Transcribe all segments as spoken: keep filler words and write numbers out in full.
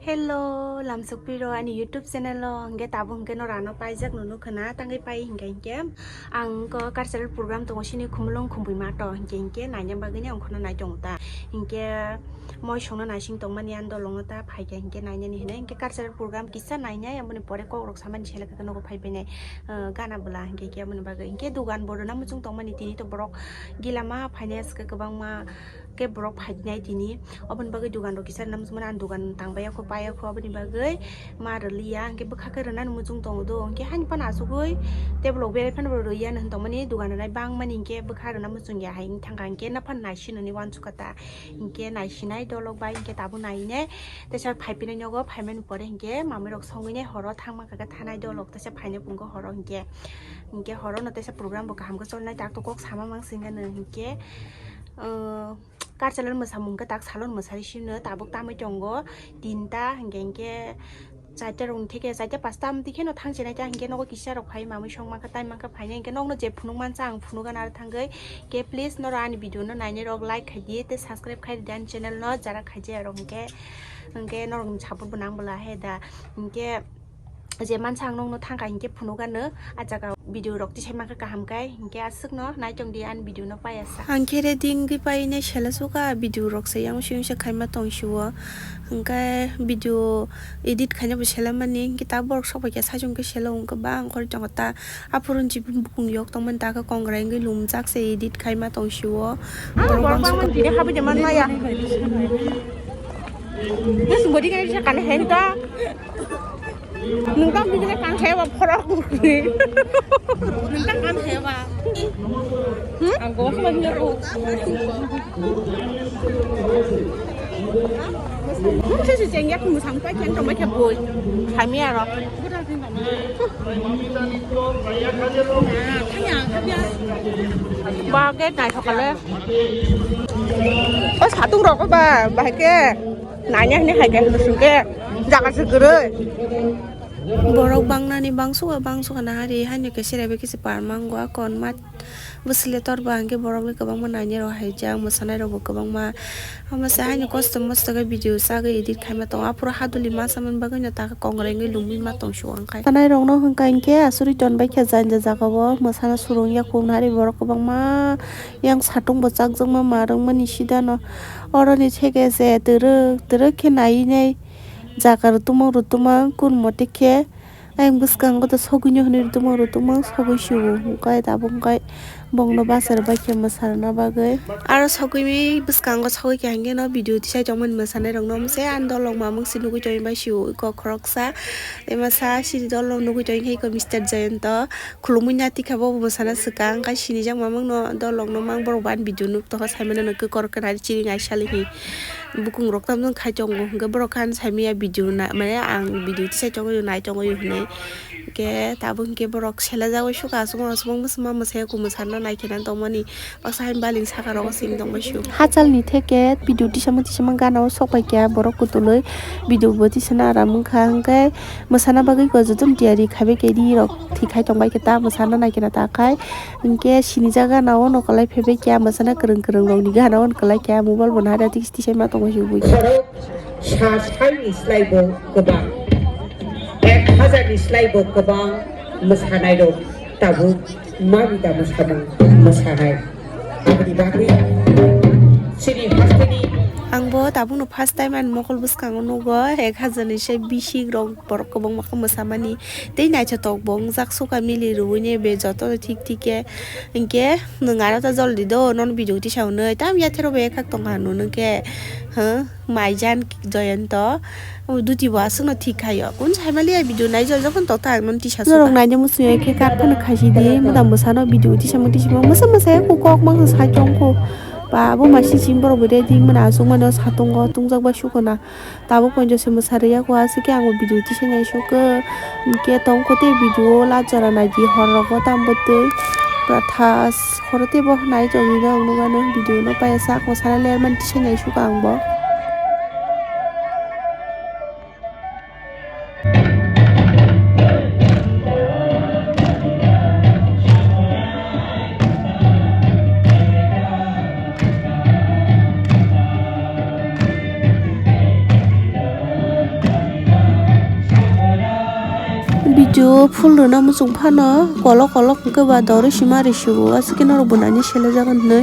Hello, lamsukpiro ani YouTube channel o, hingke tabuk hingke no rano paijak nunu khna, tangwi pai hingke hingke ang ko cultural program tongo sini Khumulwng Khumbuima to, hingke hingke naina bagwi ni ang khuna nai tongo ta, hingke moisongno naising tongmani ang dolongo ta phaikha hingke nainani hinui hingke cultural program kisa nainai, aboni pore kokrok samani selekha nogo phaibainai, eh, gana bwla hingke hingke aboni bagwi hingke dugan bo rwna muchung tongmani tini to borok gila ma phainai aswk kwbangma. Khe borok phainai tini, oboni bagwi dugan rok kisa rwna muchungmani, ang dugan tangbai yakho, pai yakho, oboni bagwi ma rwliya, hwnkhe bwkha khe rwnani muchung tongo do, hwnkhe haini phano achugwi tei bolok berai phano bo rwya hinwi tongmani, dugan rwnai bangmani hwnkhe bwkha rwna muchungya hai wngwi thangkha, hwnkhe nophano naisinani uansukha ta, hwnkhe naisinai dolok bai hwnkhe tabuk nainai teisa phaipinai nogo, phaimani pore hwnkhe mamwi rok songwinai horo thangma kha khe thanai dolok teisa phainai phunukgo horo hwnkhe, hwnkhe horono teisa program bo kaham khe cholnai tak to kok sama mang singano hwnkhe. Cultural mwsamung khe tak salon mwsari sino tabuk tamwi tongo tinta hingke hingke chaita rok ni theke chaita pasta amtwi kheno thang chenai ta hingke nogo kisa rok phai mamwi song mankha tai mankha phainai hingke nokno je phunuk mansa ang phunuk gana aro thangwi ke please norok ani video no nainai rok like khai di tei subscribe khai di ani channel no jara khaijaya rok hingke hingke norok ni support bo nang bwla he da hingke. Je mansa ang nokno thangkha hingke phunukgano, a jaga video rok tisai mankha kaham kai, hingke aswkno naitong di ani video no payasa. Ang khe ready wngwi painai sela suka video rok se yang siyung se khaima tong sio, hingke video edit khaina bo sela mani, hingke ta borok sok bai khe saichung khe selo wngkha ba ang khori tongo ta aphuru ni bukung yok tongmani ta khe kongrai wngwi lumjak se edit khaima tong sio. Borok bangso khe. Nung tang bini kan saya ba phorok ni. Nung tang kan saya ba. Hmm? Ang gua sama dia ko. Mungkin si cengyak musang pa kian tong ma kya boy. Kami aro. Ba ke nai thokale. O satung rok ba, ba ke. Nanya hini hai ke hini sungke. Jaga se gurui. Borok bangnani bangsuka bangsuka nahari haino kese rebe kese parmango akon mat bwswle torba hwnkhe borokni kwbangma nainai rok haijak mwsanairokbo kwbangma. Omo se haino kosto mosto khe video sagwi edit khaima tongo. Aphuru haduli ma chamani bagwino takhe kongrai wngwi lumwi ma tong sio ang khai. Mwsanairokno hwnkha hinkhe aswrwi tonbaikha janja jagao mwsana surung yakung nahari borok kwbangma yang satung bo chakjakma ma rwngmani sidano. Oroni theke se twrwk twrwk khe nai nai. Jaga rwtwmang rwtwmang kun mote khe ayang bwskango to sogwino hwnwi rwtwmang rwtwmang sogwi sio hwnkhe tabuk hwnkhe bongno bachar bai khe mwsarwna bagwi. Aro sogwini bwskango sogwi khe hwnkhe no video tisai tongmani mwsanairokno omo se ani dolong mamung se nugwi tongwi bai sio iko khoroksa tei masa sini dolong nugwi tongwi khe iko Mister Jayanto. Khulumui natikha bo mwsana swkang, khai sinijak mamangno dolokno mang borok bo ani video nuk tongkha, saimano no kwkor kwna chini nai sali hi bukung rok tamjani khai tongo, hwnkhe borok khe ani saimanya video na, mane ang video tisai tongo, nai tongo hinwi. Hwnkhe tabuk hwnkhe borok selajagwi sukha, aswk aswk mwsama mwsaya kung mwsana nai khena tongmani. Baksa haino baling saka rogo simi tongbai sio. Hachal ni theke video tisama tisama gana o sok pai kha borok kutuloi video bo tisana aram wngkha hwnkhe mwsana bagwi bo jotono tiyari khaibai khe ri rok thwi khai tongbai khe ta mwsana nai khe na ta khai hwnkhe sinijak gana o nokolai phaibai kha mwsana kwrwng kwrwng rok ni gana o nokolai kha mobile bo nahari tisa tisa ma tongo hiwi. Sa saini slai bo kwbang, ek hazar ni slai bo kwbang mwsanai rok tabuk mani da mwsamung mwsanai. Aboni bagwi chini hasteni. Ang bo tabukno first time ani mokol bwskango nugo, ek hazar ni se bisik rok borok kwbangma khe mwsamani tei naithotok bo wngjak suka mili rwui ni be joto thik thik khe. Hinkhe nwng aro ta joldi do, nono video tisa hwnwi tam yathero be khak tongkha nunu khe. Huh? Maijan Joyonto, duty bo aswkno thik khaio. Kun saimaliya video nai jol jokhon tokta ang non tisa. Norok suka. Naina muchungya khe kar phano khaisi di, muda mwsano video tisamo tisamo mwsa mwsaya kok mang sai tongkho. Ba abo masi sim borok bo ready mana aswk mano satungo tungjak bai sukona. Tabuk ponjo se mwsa rwya kho aswk khe ang video tisa nai sukha. Hinkhe tongkho tei video la jora nai di hor rogo tamo twi. Pura thas khoro tei bo nai tongwi no ang nukha no video no paiya sak mwsana lermani tisa nai sukha ang bo. Video full rwna muchung phano kolok kolok hwnkhe ba doroi sima risigo, aswk khe norok bo naina selejago hinwi.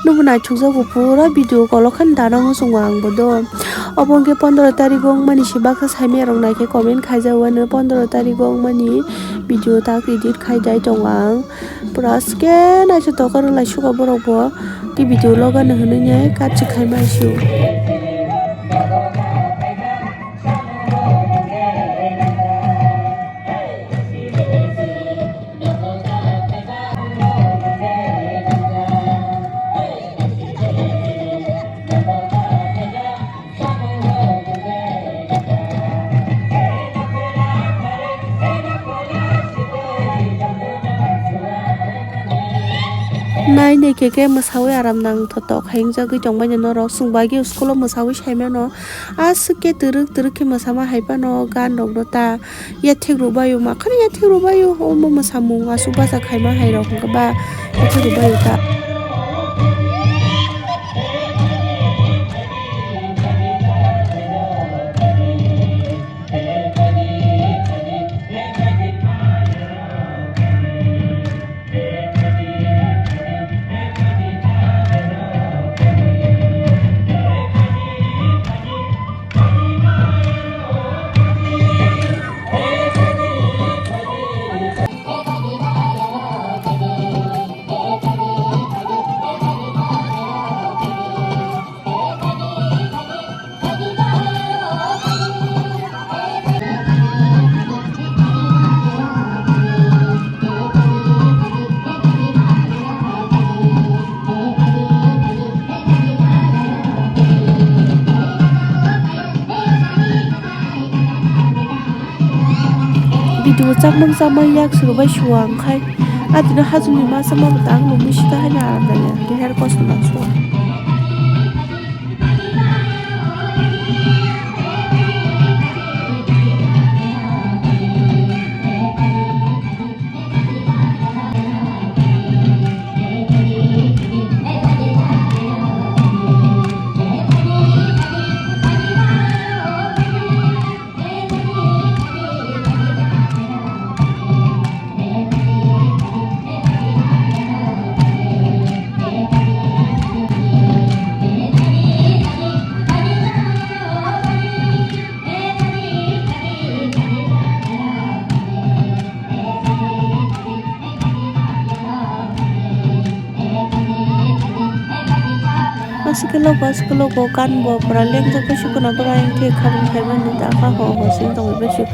Nokbo naithokjago, pura video kolok khe dana muchungo ang bo do. Obo hwnkhe pondro tarigo wngmani se baksa saimaya rok naikhe comment khaijak, uanw pondro tarigo wngmani video tak edit khai dai tongo ang. Pura aswk khe naithotok khe rwlai suka borok bo, tei video logo no hinwi nai cut se khaima sio. Nai nai khe khe mwsawi aram nang thotok hai wngjagwi tongbaino norok, chwng bagwi school o mwsawi saimano. Aswk khe twrwk twrwk khe mwsama hai phano gan rok no ta yathek rwbaio, makhano yathek rwbaio, omo mwsamung aswk bacha khaima hai rok hwnkhe ba yathek rwbaio ta. Video chakmang chakmang yak suru bai suwa ang khai. Atino hajuni masa ma bo tang lubui sita hai na aram daya. Hair cost ma suwa. Aswk khe logo, aswk khe logo, gan bo pura lengjak bai se, khuna bwkha hinkhe khabang khaimani da kha ho ho sing tongwi bai se.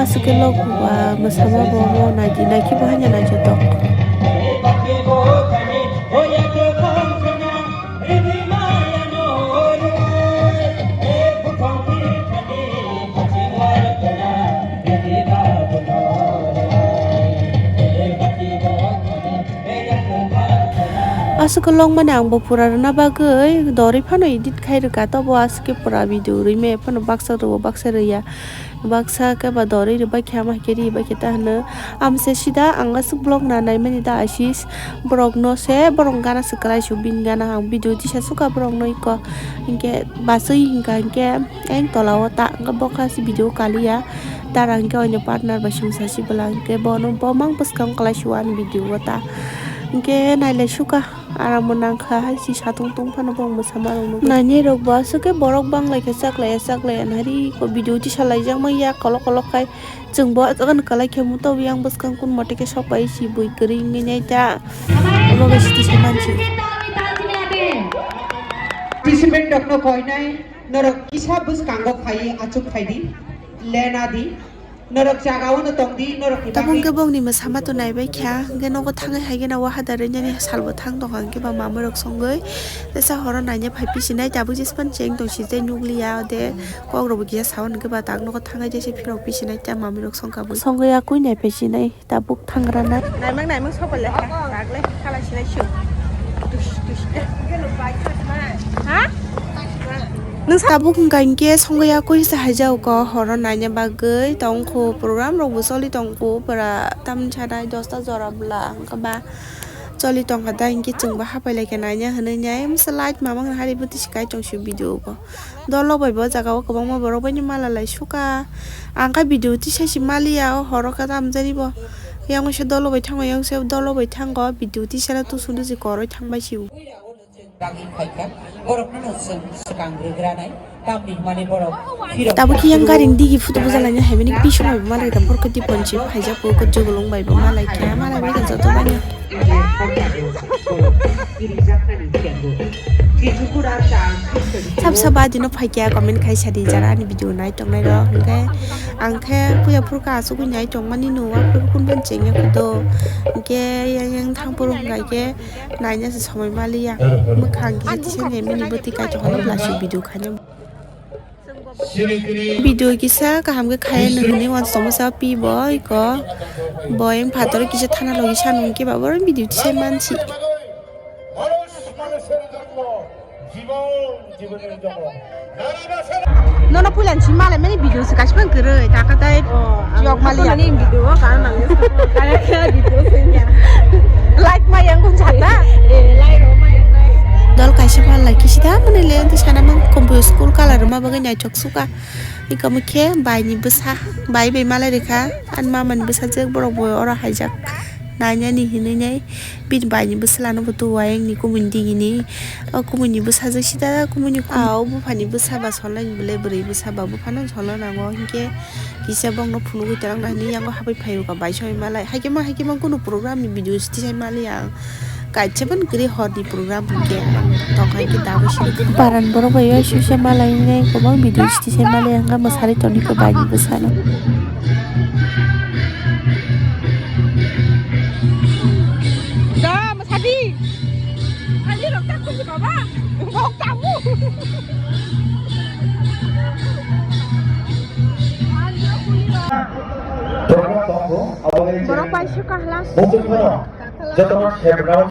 Aswk khe logo ba mwsama bo mo naidi naikhe bo haino naithotok. Aswk khe longmani ang bo pura rwna bagwi dorwi phano edit khai rwkha, tobo aswk khe pura video rwimaya phano baksa rwo baksa rwya, baksa khe ba dorwi rwbaikha, ama khe ribaikha ta hwno. Amse sida ang aswk vlog na naimani da Ashish, borokno se borok gana se kwlai su, bini gana ang video tisa suka borokno iko hinkhe baswi hinkha hinkhe. Eng tola o ta hwnkhe bo kha se video kaliya, dara hwnkhe oino partner bai songsa si bwla hwnkhe bono bo mang bwskang kwlai si o ani video o ta hwnkhe nailai suka aram bo nangkha hai si satung tung phano bo mwsama rok nugwi nainai rok bo aswk khe borok bang lai khe chaklaiya chaklaiya nari ko video tisa laijak manya kolok kolok khai chwng bo aswk ani kwlai khe muto yang bwskang kun mote khe sok bai si bui kwrwi wngwi nai ta omo bai si tisa mansi. Participant rok no koinai. Norok kisa bwskango phaiwi achuk phai di, lena di. Norok jagao no tong di, norok ni tabuk bagwi. Hwnkhe bongni mwsama to naibai kha, hwnkhe nogo thangwi hai gana waha da rwinani salbo thang tongkha, hwnkhe ba mamwi rok songwi tesa horo naina phai pisinai, tabuk jespan cheng tong sijai nukliya, ode kok rokbo kisa sao, hwnkhe ba tak nogo thangwi jesa phirok pisinai, ta mamwi rok songkha bui. Songwi yakui nai phai sinai. Tabuk thangrana. Naimang naimang sobo le ha. Ragle khala sinai su. Tush tush. Ha? Nung sa- Tabuk hwnkha hinkhe songwi yakui se haijao ko horo naina bagwi tongkhu program rok bo choli tongkhu pura tamni sanai dosta jora bwla hwnkha ba Choli tongkha da, hinkhe chwngbo hapai laikha naina hwnwi nai. Masa light mamang hari bwtwi se kai tong si video bo. Dolo bai bo jaga o kwbangma borok bai ni mala lai suka. Ang kha video tisa si maliya, o horo khe tamjani bo. Yang se dolo bai thango, yang se dolo bai thango, video tisa le tusu tusi koroi thang bai si. Bagwi phaikha, borokno no chwng swkang rwgranai, tamni hwnmani borok phirok. Tabuk khe yang garing digi photo bujalaina hai mani bising bai malai da, borok khe diponchi phaijak bo, khe jugulung bai bo malai khe, malai bai khe joto bai. Sab sab adino phaikha, comment khai sadi jara ani video nai tongnai rok, hwnkhe ang khe puya phuru khe asugwi nai tongmani no, aphuru kun ban chengya kudo, hwnkhe yang yang thang phuru hwnkha khe. Naina se somoi maliya. Mwkhang kisa tisa ni mini bwtwi kaitor hwnwi bwlasi video khaina. Video kisa kaham khe khaya nw hwnwi uansukma sa pi bo iko. Bo yang phator kisa thana logi sanu hwnkhe ba borok video tisai mansi. Nono puila ni simi malai mani video se kaisa phang kwrwi, taka tai yok mali ya. Ni video o kana nang. Kaya kaya video se ya. Like ma yang kun chata. Eh, like ro ma yang like. Dol kaisa phalai kisi da mani le, ante sana mang kombo school color ma bagwi naithok suka. Iko mukhe bai ni bwsa, bai bai malai rikha, an mama ni bwsa jek borok bo oro haijak. Naina ni hinwi nai. Bini bai ni bwsla no bo tu wayang ni kumui ni digi ni. O kumui ni bwsa jwk sida kumui ni kum-, ah, o bupha ni bwsa ba solnai ni bwle bwrwi bwsa ba bupha no solna nango hinkhe kisa bokno phunugwi twlang na hinwi yango habwi phaio ka bai soi malai. Haikhe ma, haikhe ma kunu program ni video se tisai mali ang. Kaisa ban kwrwi hor ni program hinkhe tong hai khe dagwi sidi. Paran borok bai bai sui se malai nai kwbang video se tisai mali ang khe mwsari toni khe bai ni bwsa no. Da, masadi. Kali rok tak kunci baba. Rok tamu. Borok bai suka hlas. Jotono sebra.